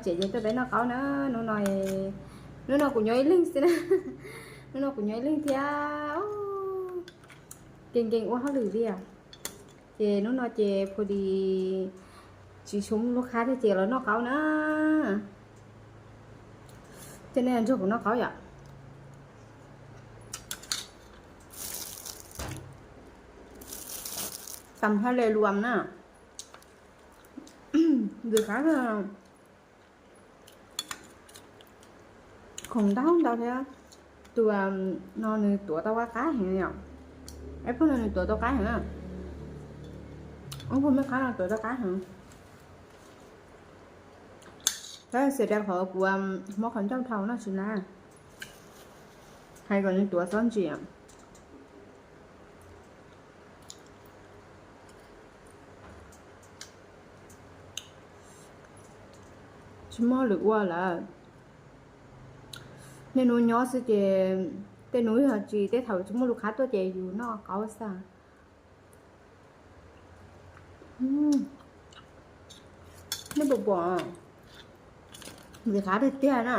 Ces yeej tuaj peb noj qaub na. Hnub no, hnub no kuv nyob ib leeg xwb na. Hnub no kuv nyob ib leeg thiab, nkees nkees ua hauj lwm li. Ces hnub no ces phu di tsis tshua muaj lub qhab thiab ces los noj qaub na. Ces nej nrog kuv noj qaub yom. Tag hab le luam na. Ntxim qab, khoom ntau ntau thiab. Tus no nws tuav tau qab qab heev yom. Ib phab no nws tuav tau qab heev. Ib phab me qab no tuav tau qab heev. Tab sis da qhov kuv muab qhov ncauj dhau no tsis na, hais kom nws tuav txhob ntsim. Tsis muaj lwm ua lawm. Niaj hnub nyob xwb ces tej hnub yog tsis tej thaum tsis muaj lub qhab tuaj ces yus noj qaub xwb. Nej puas pom, ntxim qab tiag tiag na.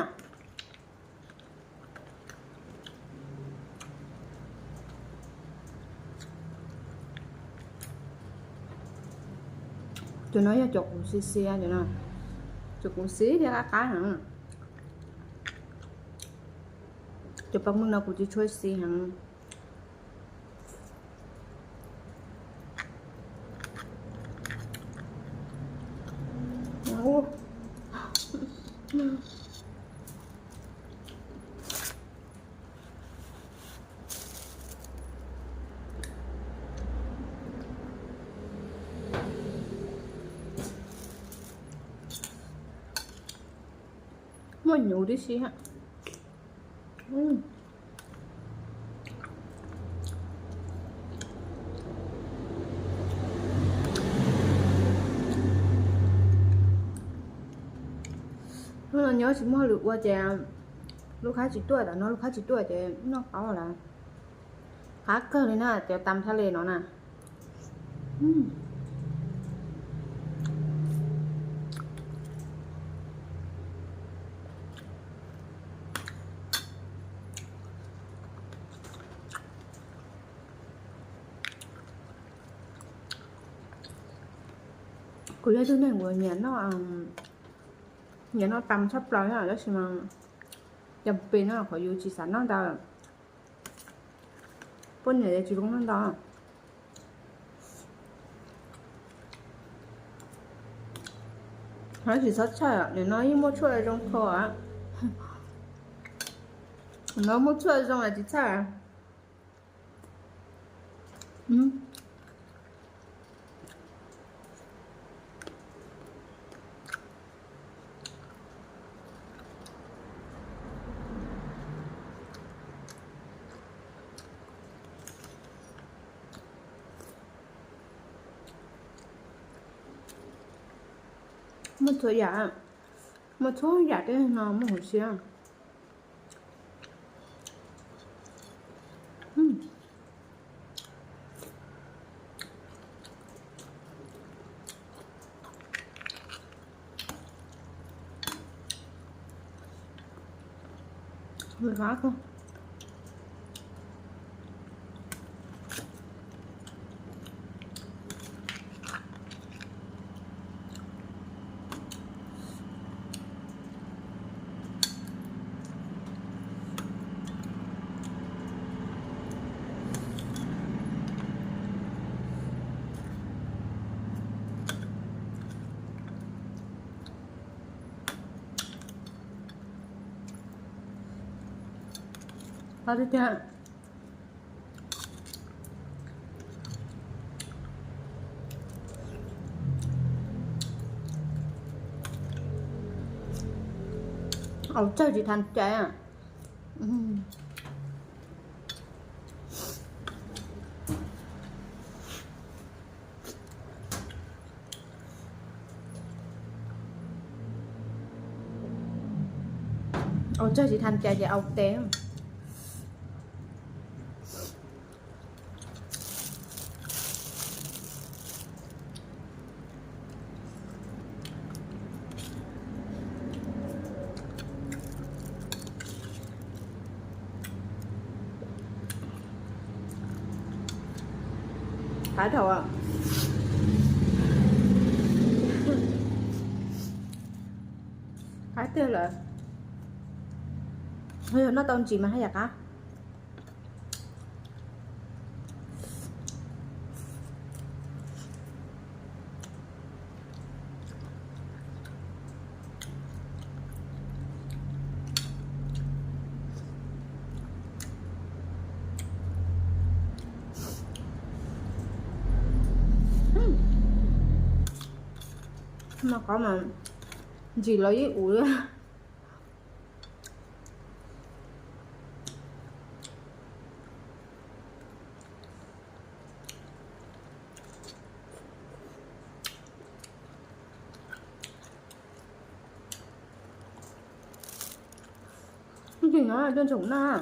Cov no yog cov kuv xis xis, cov no, cov kuv xis thiab qab qab heev. Cov pas mws no kuv tsis tshua xis heev. Muaj nyuv tib si. Hnub no nyob tsis muaj lwm ua ces lub qhab tsis tuaj, tam no lub qhab tsis tuaj ces noj qaub lawm. Qab kawg li na, cov tas thaj le no na. Kuv yog ib tug neeg uas nyiam noj, nyiam noj tas tshaj plaws na, tab sis mas cas pes no qhov yus tsis xav noj ntau, poj niam tsis zoo noj ntau. Tab sis txhob txhawj, nim no yeej muaj tshuaj zoo kho. No muaj tshuaj zoo es tsis txhawj. Muaj txhua yam, muaj txhua yam tej no muaj hauv siab. Qab tiag tiag. Au tsawg tsis thas cai. Au tsawg tsis thas cai ces au tes. Qab dhau, qab tiag lawm. Yog noj tau ntsis mas haj yam qab. Mas qhov mas ntsis los yeej ua li. Tus no coj ntsoov noj.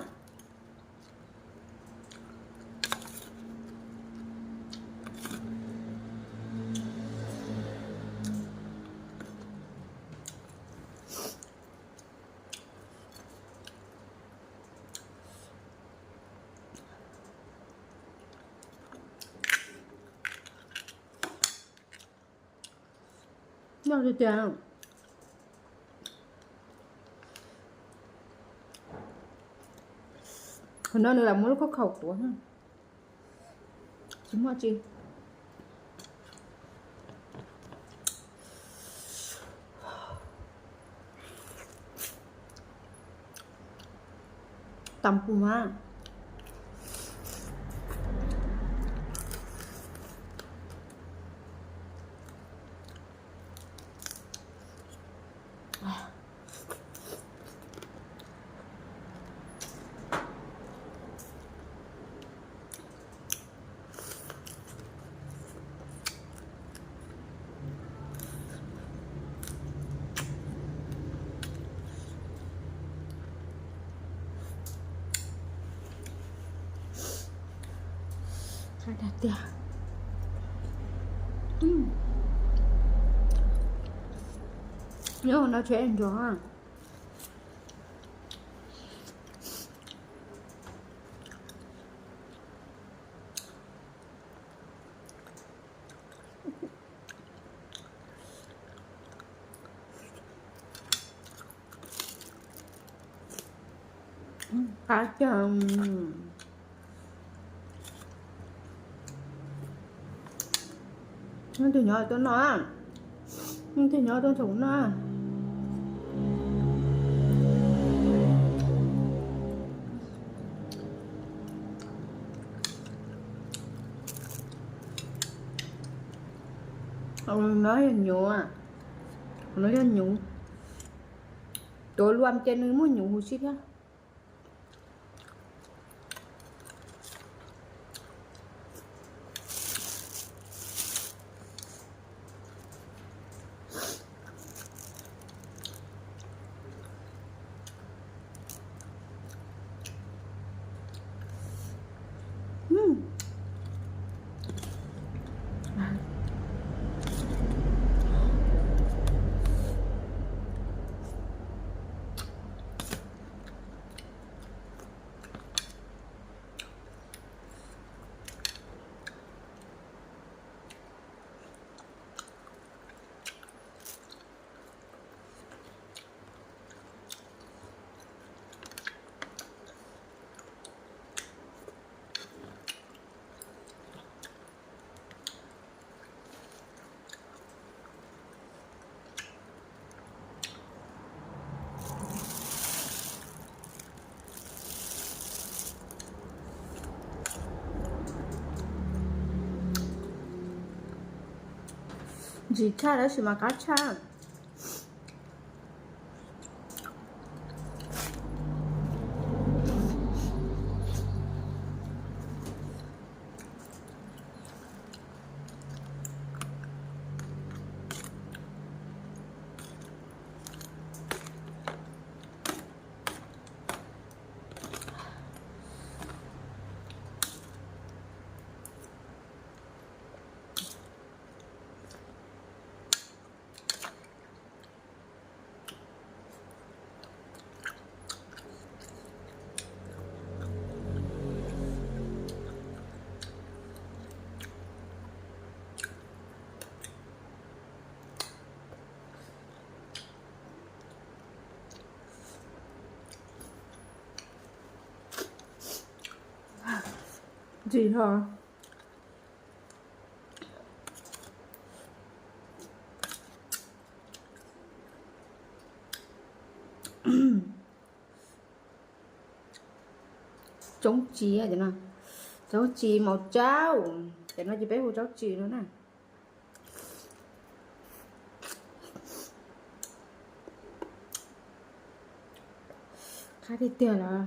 Noj tiag tiag. Qhov no nws lam muab lub khaub khaum tuav, tsis muaj tsi. Tam pum mas. Qab tiag tiag. Nyob no tsheb nrog. Qab tiag. Leej twg nyob tuaj noj, leej twg nyob tuaj ntsoov noj. No yog nyuv, no yog nyuv. Tuav luam ces nws muaj nyuv huv si thiab. Ntsim tshaj tab sis mas qab tshaj. Tsis ho. Tsob tsis, tsob tsis màu trắng, cov no ces peb hu tsob tsis no na. Qab tiag tiag los.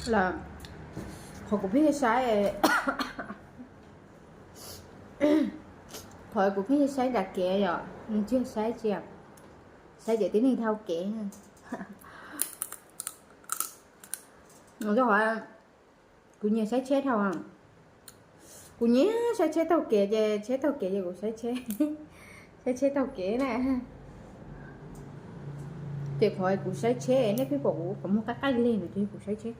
Los qhov kuv pheej saib, qhov kuv pheej saib nram kev yom, nws tsis yog saib tsi, saib cov tib neeg dhau kev. Rau qhov kuv nyiam saib tsheb dhau. Kuv nyiam saib tsheb taug kev ces tsheb taug kev ces kuv saib tsheb, saib tsheb taug kev na. Ces qhov kuv saib tsheb nej pheej pom kuv qhov muag qaij qaij leg no ces kuv saib tsheb.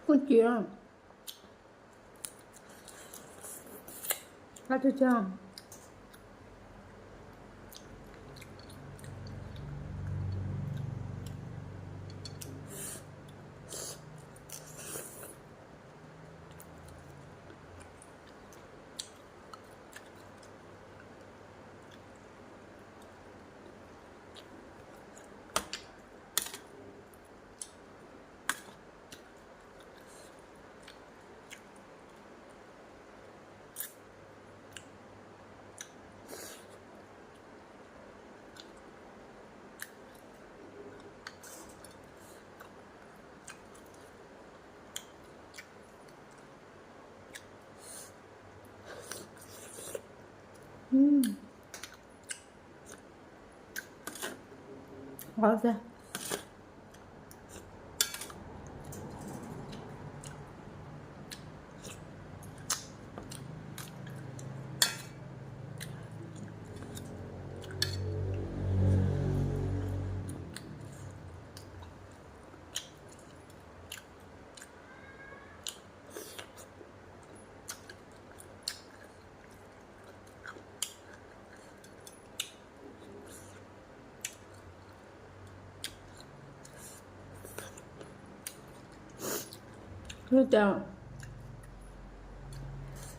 Kuj tsis, kuj tsis.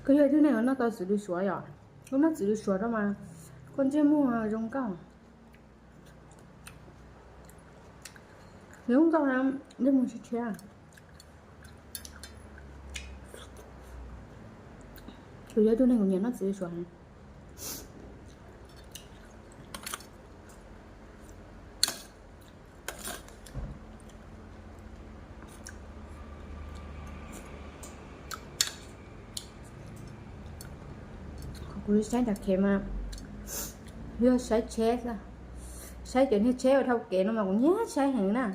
Koj yog tug neeg noj tau txiv lws suav yom? Koj noj txiv lws suav rau mas koj ntsej muag zoo nkauj. Zoo nkauj na, ntsej muag tshiab tshiab. Kuv yog tug neeg kuv nyiam noj txiv lws suav. Kuv saib nram kev mas Yog saib tsheb, saib cov niag tsheb uas dhau kev no mas kuv nyiam saib heev na.